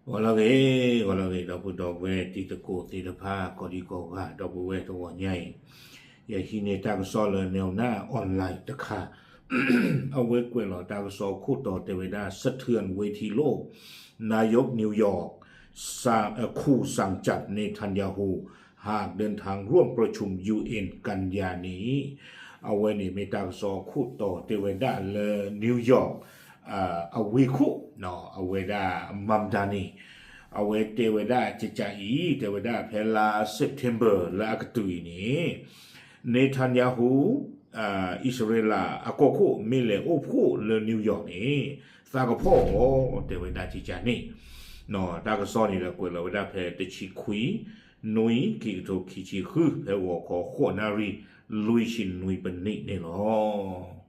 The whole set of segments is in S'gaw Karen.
ဂီၤလၢအဂ့ၤ, ဂီၤလၢအဂ့ၤ ဒီပုၢ်ဒီဝဲၢ်တံၤသကိးသ့ၣ်တဖၣ် ကိးဒံကိးဂၤ ဒီပုၢ်ဝဲၢ်တဂီၤညါအံၤ, ယဟံးန့ၢ်တၢ်ကစီၣ်လၢ Newna Online တခါ, အဝဲကွဲးလီၤတၢ်ကစီၣ်ခိၣ်တီတဲဝဲဒၣ် สะเทือนเวทีโลก นายกนิวยอร์ก สะ- เอ่อ ขู่สั่งจับเนทันยาฮู หากเดินทางร่วมประชุม ยู เอ็น กันยานี้ အဝဲန့ၣ်မ့ၢ်တၢ်ကစီၣ်ခိၣ်တီတဲဝဲဒၣ်လၢ New York အဝ့ၢ်ခိၣ် အဝဲဒၣ် Mamdani အဝဲတဲဝဲဒၣ်ကကးအံၤ တဲဝဲဒၣ်ဖဲလါ September လၢအကတုၤအံၤန့ၣ် Netanyahu အံၣ်စရ့လးအကီၢ်ခိၣ် မ့ၢ်လဲၤအိၣ်ဖှိၣ်လၢ New York န့ၣ် သးကဖီၣ်အီၤ တဲဝဲဒၣ်ကကးန့ၣ်, တၢ်ကစီၣ်န့ၣ်ဒီးကွဲးလီၤဝဲဒၣ်ဖဲတဆံခွံ နွံ ခံကထိခံဆံဃု ဖဲဂီၤခီဃိးနၣ်ရံၣ် လွံၢ်ဆံနွံပနံးန့ၣ်လီၤ.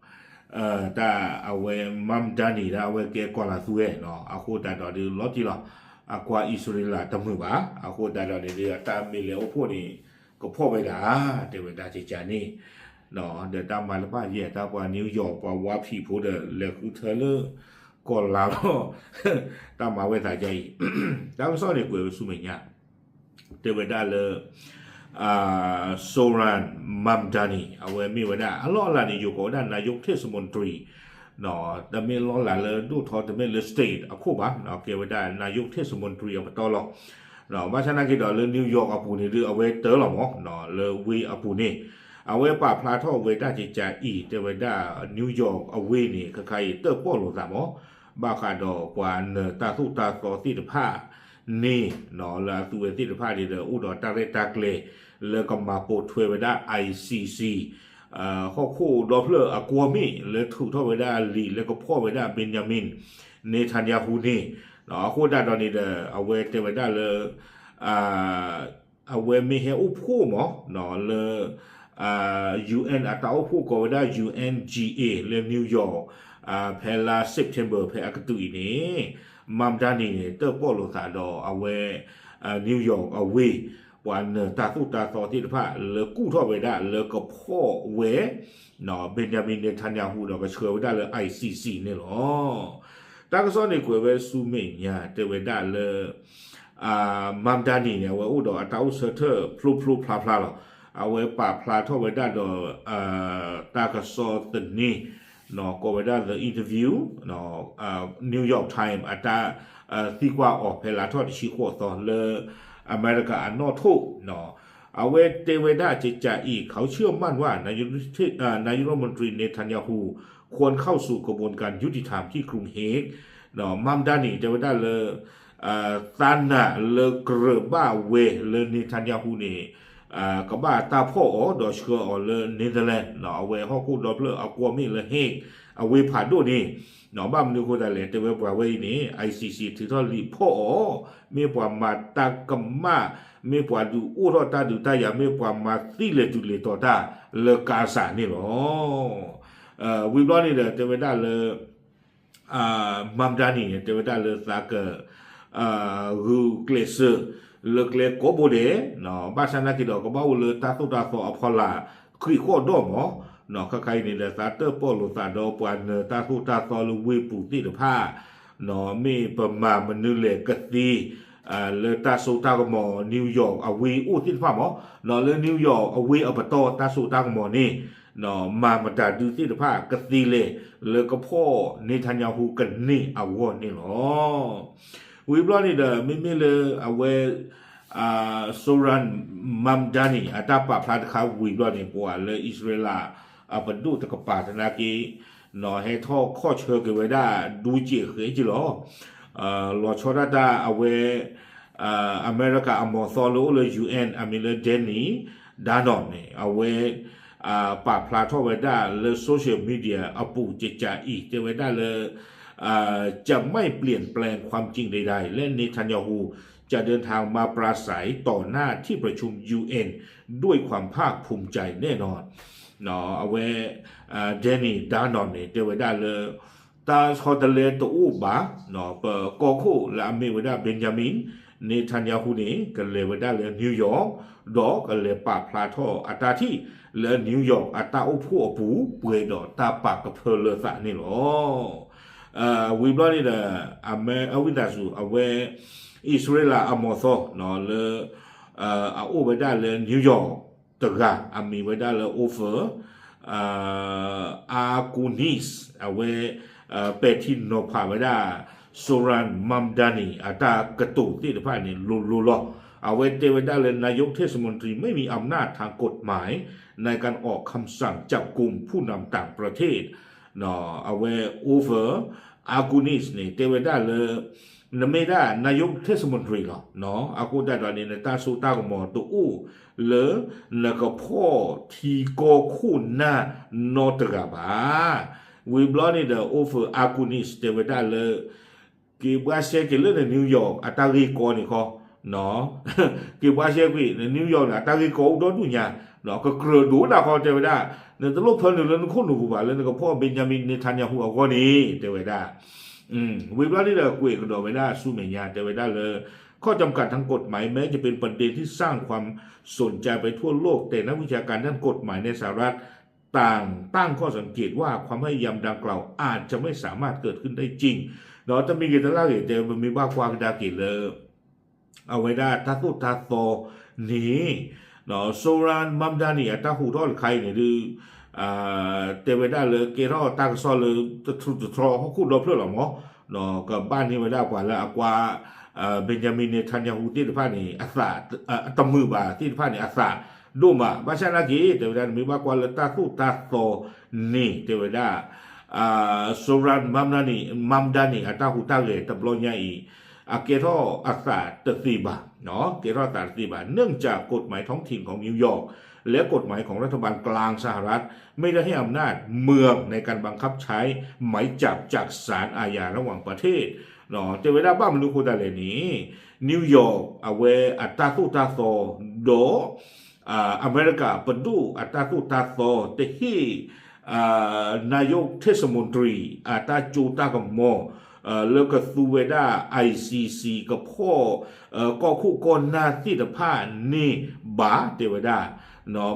တၢ်အဝဲ Mamdani ဒၣ်အဝဲကဲကီၤလၤသူဝဲနီၤ အဃိသတးဒီးဒုးလီၤတံၢ်လီၤ အကွၢ်အံၣ်စရ့လးတမုာ်ဘၣ် အဃိသတးဒီးန့ၣ်ဒုး အတၢ်မ့ၢ်လဲၤအိၣ်ဖှိၣ်န့ၣ် ကဖီၣ်ဝဲဒၣ် တဲဝဲဒၣ်ကကးန့ၣ် ဒီးတၢ်မၤတဖၣ်ယဲၢ် တၢ်ပှၤ New York ပှၤဝါဖံးဖိဒီး လဲၤဃုထၢလၢ ကီၤလၤလီၤ တၢ်မၤဝဲသးဒ်အံၤ တၢ်ကစီၣ်န့ၣ်ကွဲးဝဲဆူမဲာ်ညါ တဲဝဲဒၣ်လၢ Zohran Mamdani အဝဲမ့ၢ်ဝဲဒၣ် အလီၢ်အလၤန့ၣ် ယိၤကိးဝဲဒၣ် นายกเทศมนตรี တမ့ၢ်လီၢ်လၤလၢဒိၣ်ထီ တမ့ၢ်လၢ state အခိၣ်ဘၣ် ကဲဝဲဒၣ် นายกเทศมนตรี အပတီၢ်လီၤ. ဘၣ်ဆၣ်နာ်က့ဒီးလၢ New York အပူၤန့ၣ်ဒုး အဝဲတၢ်လီၤမး လၢဝ့ၢ်အပူၤန့ၣ် အဝဲပာ်ဖျါထီၣ်ဝဲဒၣ်ကကးအံၤ တဲဝဲဒၣ် New York အဝ့ၢ်န့ၣ် ခဲခါအံၤတၢၣ်ပီၣ်လိာ်သးမး ဘၣ်ဃးဒီးပှၤနၢၤတၢ်သိၣ်တၢ်သီသ့ၣ်တဖၣ်န့ၣ် လၢအသုဝဲသ့ၣ်တဖၣ်န့ၣ်ဒီး အိၣ်ဒီးတၢ်ရဲၣ်တၢ်ကျဲၤ လၢကမၤပိာ်ထွဲဝဲဒၣ် ICC ဟီၣ်ခိၣ်ဒီဖျၢၣ်အကွီၢ်မ့ၢ် လၢထုးထီၣ်ဝဲဒၣ်လံာ်လၢကဖီၣ်ဝဲဒၣ် Benjamin Netanyahu န့ၣ် အဃိသတးဒီးန့ၣ်ဒီး အဝဲတဲဝဲဒၣ်လၢ အဝဲမ့ၢ်ဟဲအိၣ်ဖှိၣ်မး လၢ UN အတၢ်အိၣ်ဖှိၣ်ကိးဝဲဒၣ် UNGA လၢ New York ဖဲလါ September ဖဲအကတုၤအံၤန့ၣ် Mamdani န့ၣ် တၢၣ်ပီၣ်လိာ်သးဒီးအဝဲ New York အဝ့ၢ် ပှၤနၢၤတၢ်သိၣ်တၢ်သီသ့ၣ်တဖၣ် လၢကူၣ်ထီၣ်ဝဲဒၣ်လၢကဖီၣ်ဝဲ Benjamin Netanyahu ဒီးကဆှၢဝဲဒၣ်လၢ ICC န့ၣ်လီၤ. တၢ်ကစီၣ်န့ၣ်ကွဲးဝဲဆူမဲာ်ညါ တဲဝဲဒၣ်လၢ Mamdani န့ၣ် အဝဲအိၣ်ဒီးအတၢ်အိၣ်ဆၢထၢၣ်ဖျိဖျိဖျါဖျါလီၤ. အဝဲပာ်ဖျါထီၣ်ဝဲဒၣ်ဒီး တၢ်ကစီၣ်သန့ ကိးဝဲဒၣ် The Interview, New York Times အတၢ်သံကွၢ်အီၤဖဲလါထီၣ်တဆံဃိးသီလၢ အမဲရကၤအနီၣ်ထိၣ် အဝဲတဲဝဲဒၣ်ကကးအံၤ เขาเชื่อมั่นว่า นายกรัฐมนตรี เนทันยาฮู ควรเข้าสู่กระบวนการยุติธรรมที่กรุงเฮก Mamdani တဲဝဲဒၣ်လၢ သးနာ်လၢကြၢးဘၣ်ဝဲလၢ Netanyahu န့ၣ် ကဘၣ်တၢ်ဖီၣ်အီၤဒီးဆှၢအီၤလၢ Netherlands အဝဲဟီၣ်ခိၣ်ဒီဖျၢၣ်အကွီၢ်မ့ၢ်လၢ Hague အဝ့ၢ်ဖးဒိၣ်န့ၣ် ဘၣ်မနုၤအဃိသတးလဲၣ် တဲဝဲပှၤဝဲအံၤန့ၣ် ICC ထုးထီၣ်လံာ်ဖီၣ်အီၤ မ့ၢ်ပှၤမၤတၢ်ကမၣ် မ့ၢ်ပှၤဒုးအိၣ်ထီၣ်တၢ်ဒုးတၢ်ယၤ မ့ၢ်ပှၤမၤသံလဲၤတုၤလဲၤတီၤတၢ်လၢ Gaza န့ၣ်လီၤ. ဝံၤဘျီန့ၣ်ဒီး တဲဝဲဒၣ်လၢ Mamdani န့ၣ် တဲဝဲဒၣ်လၢသးက ဂုာ်ကျဲးစၢး လၢကျဲကိးဘိဒဲး ဘၣ်ဆၣ်နာ်က့ဒီး ကဘၣ်အိၣ်လၢတၢ်သိၣ်တၢ်သီအဖီလာ် ဃံးဃီၣ်ဒီးမး ခဲခါအံၤန့ၣ်ဒီးသးတၢၣ်ပီၣ်လိာ်သးဒီးပှၤနၢၤတၢ်သိၣ်တၢ်သီလၢဝ့ၢ်ပူၤသ့ၣ်တဖၣ် မ့ၢ်ပမၤမနုၤလဲၣ်ကသ့ လၢတၢ်စိတၢ်ကမီၤ New York အဝ့ၢ်အိၣ်သ့ၣ်တဖၣ်မး လၢ New York အဝ့ၢ်အပတီၢ်တၢ်စိတၢ်ကမီၤန့ၣ် မၤမတၤဒုသ့ၣ်တဖၣ်ကသ့လဲၣ် လၢကဖီၣ် Netanyahu ကန့ၢ်အဂီၢ်န့ၣ်လီၤ. ဝံၤဘျီန့ၣ်ဒီး မ့မ့ၢ်လၢအဝဲ Zohran Mamdani အတၢ်ပာ်ဖျါတခါဝံၤဘျီန့ၣ် ပှၤလၢအံၣ်စရ့လးအပဒိၣ်တကပၤသနာ်က့ ဟဲထီၣ်ခီၣ်ဆၢက့ၤဝဲဒၣ်ဒူက့ၢ်ဃဲက့ၤလီၤ. လီၤဆီဒၣ်တၢ်အဝဲ အမဲရကၤအမီၤသီလၢအိၣ်လၢ UN အမံၤလၢ Danny Danon န့ၣ် အဝဲ ပာ်ဖျါထီၣ်ဝဲဒၣ်လၢ social media အပူၤကကးအံၤ တဲဝဲဒၣ်လၢ จะไม่เปลี่ยนแปลงความจริงใดๆ และ เนทันยาฮู จะเดินทางมาปราศรัยต่อหน้าที่ประชุม ยูเอ็น ด้วยความภาคภูมิใจแน่นอน အဝဲ Danny Danon န့ၣ် တဲဝဲဒၣ်လၢ တၢ်ဆီတလဲတအိၣ်ဘၣ် ပကီၢ်ခိၣ်လၢအမ့ၢ်ဝဲဒၣ် Benjamin Netanyahu န့ၣ် ကလဲၤဝဲဒၣ်လၢ New York ဒီးကလဲၤပာ်ဖျါထီၣ်အတၢ်ထံၣ်လၢ New York အတၢ်အိၣ်ဖှိၣ်အပူၤ ပှဲၤဒီးတၢ်ပာ်ကဖၢလၢသးန့ၣ်လီၤ. ဝံၤဘျီန့ၣ်ဒီး အမ့ၢ်အဝံသးစူၤ အဝဲ အံၣ်စရ့လးအမီၤသီ လၢ အအိၣ်ဝဲဒၣ်လၢ New York တဂၤ အမံၤဝဲဒၣ်လၢ Ofer Argunis အဝဲ ပဲာ်ထံနီၤဖးဝဲဒၣ် Zohran Mamdani အတၢ်ကတိၤသ့ၣ်တဖၣ်န့ၣ် လိၤလိၤလီၤ. အဝဲတဲဝဲဒၣ်လၢ นายกเทศมนตรีไม่มีอำนาจทางกฎหมายในการออกคำสั่งจับกุมผู้นำต่างประเทศ အဝဲ Ofer Argunis န့ၣ် တဲဝဲဒၣ်လၢ နမ့ၢ်ဒၣ် นายกเทศมนตรี လီၤ. အဃိသတးဒီးန့ၣ် နတၢ်စိတၢ်ကမီၤတအိၣ်လၢ နကဖီၣ်ထံကီၢ်ခိၣ်နၢ်နီတဂၤဘၣ်. ဝံၤဘျီန့ၣ်ဒီး Ofer Argunis တဲဝဲဒၣ်လၢ က့ၤဘှါရှဲက့ၤလၢန New York အတၢ်ဂ့ၢ်ကီန့ၣ်ခီ က့ၤဘှါရှဲကွံာ် န New York န့ၣ် အတၢ်ဂ့ၢ်ကီအိၣ်ဒီဒူၣ်ညါ ကကြၢးဒိးနၤဃီ တဲဝဲဒၣ် နတလိၣ်ဖၢနုာ်လၢနခိၣ်နူာ်ပူၤဘၣ် လၢနကဖီၣ် Benjamin Netanyahu အဂီၢ်န့ၣ် တဲဝဲဒၣ် ဝံၤဘျီန့ၣ်ဒီး ကွဲးကဒီးဝဲဒၣ်ဆူမဲာ်ညါ တဲဝဲဒၣ်လၢ ข้อจำกัดทางกฎหมายแม้จะเป็นประเด็นที่สร้างความสนใจไปทั่วโลก แต่นักวิชาการด้านกฎหมายในสหรัฐต่างตั้งข้อสังเกตว่าความพยายามดังกล่าวอาจจะไม่สามารถเกิดขึ้นได้จริง ဒီးတမံၤဂ့ၤတလၢ်ဂ့ၤ တဲပမ့ၢ်ဘၣ်ကွၢ်ကဒါက့ၤလၢ အဝဲဒၣ်တၢ်သိၣ်တၢ်သီန့ၣ် Zohran Mamdani အတၢ်ဟူးထီၣ်တခါအံၤန့ၣ်ဒုး တဲဝဲဒၣ်လၢကဲထီၣ်တၢ်ကစီၣ်လၢ တထြူးတထြီဟီၣ်ခိၣ်ဒီဖျၢၣ်လီၤမး ကဘၣ်န့ၢ်ဝဲဒၣ်ပှၤလၢအကွၢ် Benjamin Netanyahu သ့ၣ်တဖၣ်န့ၣ် အသး တမုာ်ဘၣ်သ့ၣ်တဖၣ်န့ၣ် အသးဒိၣ်မး ဘၣ်ဆၣ်နာ်က့ တဲဝဲဒၣ် နမ့ၢ်ဘၣ်ကွၢ်လၢတၢ်သိၣ်တၢ်သီန့ၣ် တဲဝဲဒၣ် Zohran Mamdani အတၢ်ဟူးတၢ်ဂဲၤတဘျီညါအံၤ အကဲထီၣ်အသးတသ့ဘၣ် ကဲထီၣ်အသးတသ့ဘၣ် เนื่องจากกฎหมายท้องถิ่นของนิวยอร์กและกฎหมายของรัฐบาลกลางสหรัฐไม่ได้ให้อำนาจเมืองในการบังคับใช้หมายจับจากศาลอาญาระหว่างประเทศ တဲဝဲဒၣ်ဘၣ်မနုၤအဃိသတးလဲၣ်န့ၣ် New York အဝဲအတၢ်သိၣ်တၢ်သီ ဒီး အမဲရကၤပဒိၣ်အတၢ်သိၣ်တၢ်သီ တဟ့ၣ် นายกเทศมนตรี အတၢ်စိတၢ်ကမီၤ လၢကသူဝဲဒၣ် ICC ကဖီၣ် ကီၢ်ခိၣ်ကီၢ်နၢ်သ့ၣ်တဖၣ်န့ၣ်ဘၣ် တဲဝဲဒၣ်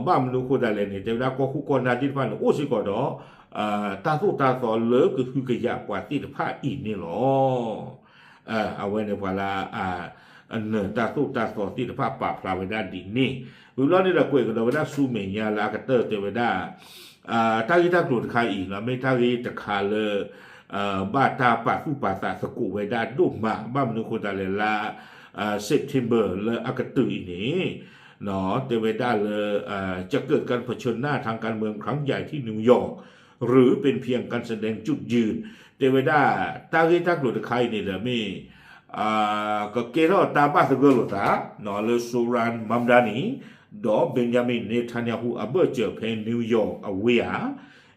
ဘၣ်မနုၤအဃိသတးလဲၣ်န့ၣ် တဲဝဲဒၣ်ကီၢ်ခိၣ်ကီၢ်နၢ်သ့ၣ်တဖၣ်န့ၣ် အိၣ်စ့ၢ်ကီးဒီး တၢ်သိၣ်တၢ်သီလၢကဟုကယာ်ပှၤသ့ၣ်တဖၣ်အံၤန့ၣ်လီၤ. အဝဲန့ၣ်ပှၤလၢ အနၢၤတၢ်သိၣ်တၢ်သီသ့ၣ်တဖၣ်ပာ်ဖျါဝဲဒၣ်ဒ်န့ၣ် ဝံၤဘျီန့ၣ်ဒီးကွဲးကဒီးဝဲဒၣ်ဆူမဲာ်ညါလၢအကတၢၢ်တဲဝဲဒၣ် တၢ်ဂ့ၢ်တၢ်ကျိၤတခါအံၤ မ့ၢ်တၢ်ဂ့ၢ်တခါလၢ ဘၣ်တၢ်ပာ်သူၣ်ပာ်သးသကိးဝဲဒၣ်ဒိၣ်မး ဘၣ်မနုၤအဃိသတးလဲၣ်လၢ September လၢအကတၢၢ်အံၤန့ၣ် တဲဝဲဒၣ်လၢ จะเกิดการเผชิญหน้าทางการเมืองครั้งใหญ่ที่นิวยอร์ก หรือเป็นเพียงการแสดงจุดยืน တဲဝဲဒၣ် တၢ်ဂ့ၢ်တၢ်ကျိၤတခါအံၤန့ၣ်ဒီးမ့ၢ် ကကဲထီၣ်တၢ်ဘၣ်သဂၢၢ်လိာ်သး လၢ Zohran Mamdani ဒီး Benjamin Netanyahu အဘၢၣ်စၢၤဖဲ New York အဝ့ၢ်ဧါ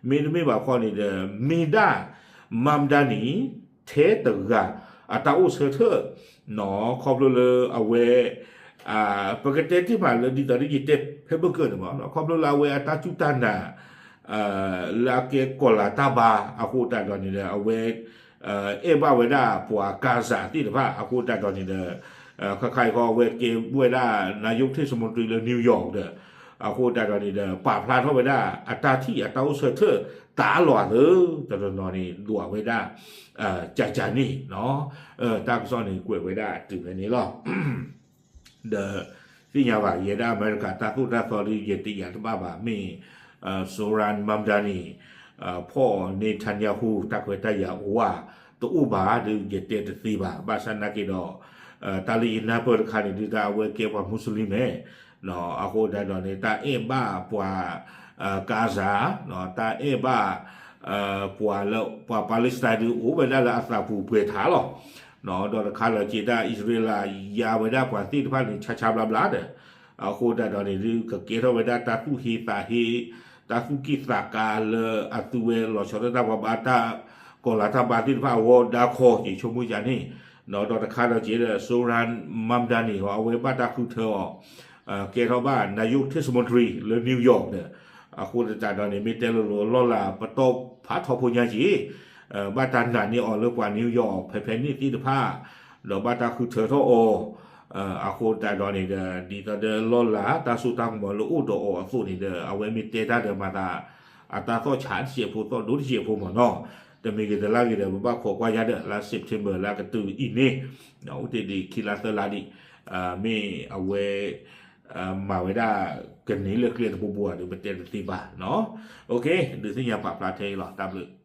မ့တမ့ၢ်ဘၣ်ခီန့ၣ်ဒီး မ့ၢ်ဒၣ် Mamdani ထဲတဂၤ အတၢ်အိၣ်ဆၢထၢၣ် ခီဖျိလၢအဝဲ ပကတဲတ့ၢ်မးလၢဒ်သိးဒ်ယတဲဖဲဘၢၣ်ကၢၢ်န့ၣ်မး ခီဖျိလၢအဝဲအတၢ်စူၢ်တၢ်နာ် လၢအကဲကီၤလၤတၢ်ဘါအဃိသတးဒီးန့ၣ်ဒီး အဝဲ အဲၣ်ဘၣ်ဝဲဒၣ်ပှၤ Gaza သ့ၣ်တဖၣ်အဃိသတးဒီးန့ၣ်ဒီး ခါခါအံၤဃီအဝဲကဲဝဲဒၣ် นายกเทศมนตรี လၢ New York ဒီး အဃိသတးဒီးန့ၣ်ဒီး ပာ်ဖျါထီၣ်ဝဲဒၣ်အတၢ်ထံၣ်အတၢ်အိၣ်ဆၢထၢၣ် တၢ်လီၢ်အသၢ တနီၤနီၤန့ၣ် ဒွးဝဲဒၣ် ကကန့ၣ် တၢ်ကစီၣ်န့ၣ်ကွဲးဝဲဒၣ်တုၤဖဲန့ၣ်လီၤ. ဒီးသ့ၣ်ညါဘၣ် ယဲဒၣ်အမဲရကၤတၢ်သိၣ်တၢ်သီဒီး ယတယာ်တဘၣ်ဘၣ် မ့ၢ် Zohran Mamdani ဖီၣ် Netanyahu တၢ်ခွဲးတၢ်ယာ်အိၣ်ဧါ တအိၣ်ဘၣ်ဒီး ယတဲတသ့ဘၣ် ဘၣ်ဆၣ်နာ်က့ဒီး တၢ်လၢယနၢ်ပၢၢ်တခါန့ၣ် ဒုးတၢ်အဝဲကဲပှၤ Muslim မ့ၢ် အဃိသတးဒီးန့ၣ် တၢ်အဲၣ်ဘၣ်ပှၤ Gaza တၢ်အဲၣ်ဘၣ် ပှၤလၢ ပှၤ Palestine ဒုးအိၣ်ဝဲဒၣ်လၢအသးပူၤပှဲၤထးလီၤ. ဒီးတခါလၢက့ၤတၢ်အံၣ်စရ့လး ယါဝဲဒၣ်ပှၤသ့ၣ်တဖၣ်န့ၣ် ဆါဆါဘျါဘျါဒီး အဃိသတးဒီးန့ၣ်ဒုး ကကဲထီၣ်ဝဲဒၣ်တၢ်သူၣ်ဟ့သးဟ့ တၢ်သူၣ်က့ၣ်သးကါလၢအသုဝဲလီၤဆီဒၣ်တၢ်ပှၤဘါတၢ် ကီၤလၤတၢ်ဘါသ့ၣ်တဖၣ်အဂီၢ်ဒါခီက့ၤဆိကမိၣ်ယါန့ၣ် ဒီးတခါလၢက့ၤဒီး Zohran Mamdani အဝဲဘၣ်တၢ်ဃုထၢအီၤ ကဲထီၣ်ဘၣ် นายกเทศมนตรี လၢ New York ဒီး အဃိသတးဒီးန့ၣ် မ့ၢ်တဲလိၤလိၤလီၢ်လၤပတီၢ်ဖးထီဖိညါက့ၤ ဘၣ်တၢ်နာ်န့ၢ်အီၤလၢပှၤ New York ဖဲဖဲန့ၣ်သ့ၣ်တဖၣ် ဒီးဘၣ်တၢ်ဃုထၢထီၣ်အီၤ အဃိသတးဒီးန့ၣ်ဒီး ဒ်သိးဒီးလီၢ်လၤတၢ်စိတၢ်ကမီၤလၢအိၣ်ဒီးအီၤအသိးန့ၣ်ဒီး အဝဲမ့ၢ်တဲတၢ်ဒီးမၤသး အတၢ်သီၣ်ဆးတစဲးဖိသီၣ်ဒိတစဲးဖိမ့ၢ်နီၤ တမ့ၢ်ဂ့ၤတလါဂ့ၤဒီး ပဘၣ်ခိးကွၢ်ယါဒီး လါ September လၢအကတုၤအံၤန့ၣ်, အိၣ်တ့ၢ်ဒံးခံလါသၢလါဒံး, မ့ၢ်အဝဲ မၤဝဲဒၣ်ကန့ၢ်လၢကျဲတဘိဘိဧါဒီး ပတဲတသ့ဘၣ်နီၤ. ဒုးသ့ၣ်ညါပာ်ဖျါထဲအံၤလီၤ. တၢ်ဘျုး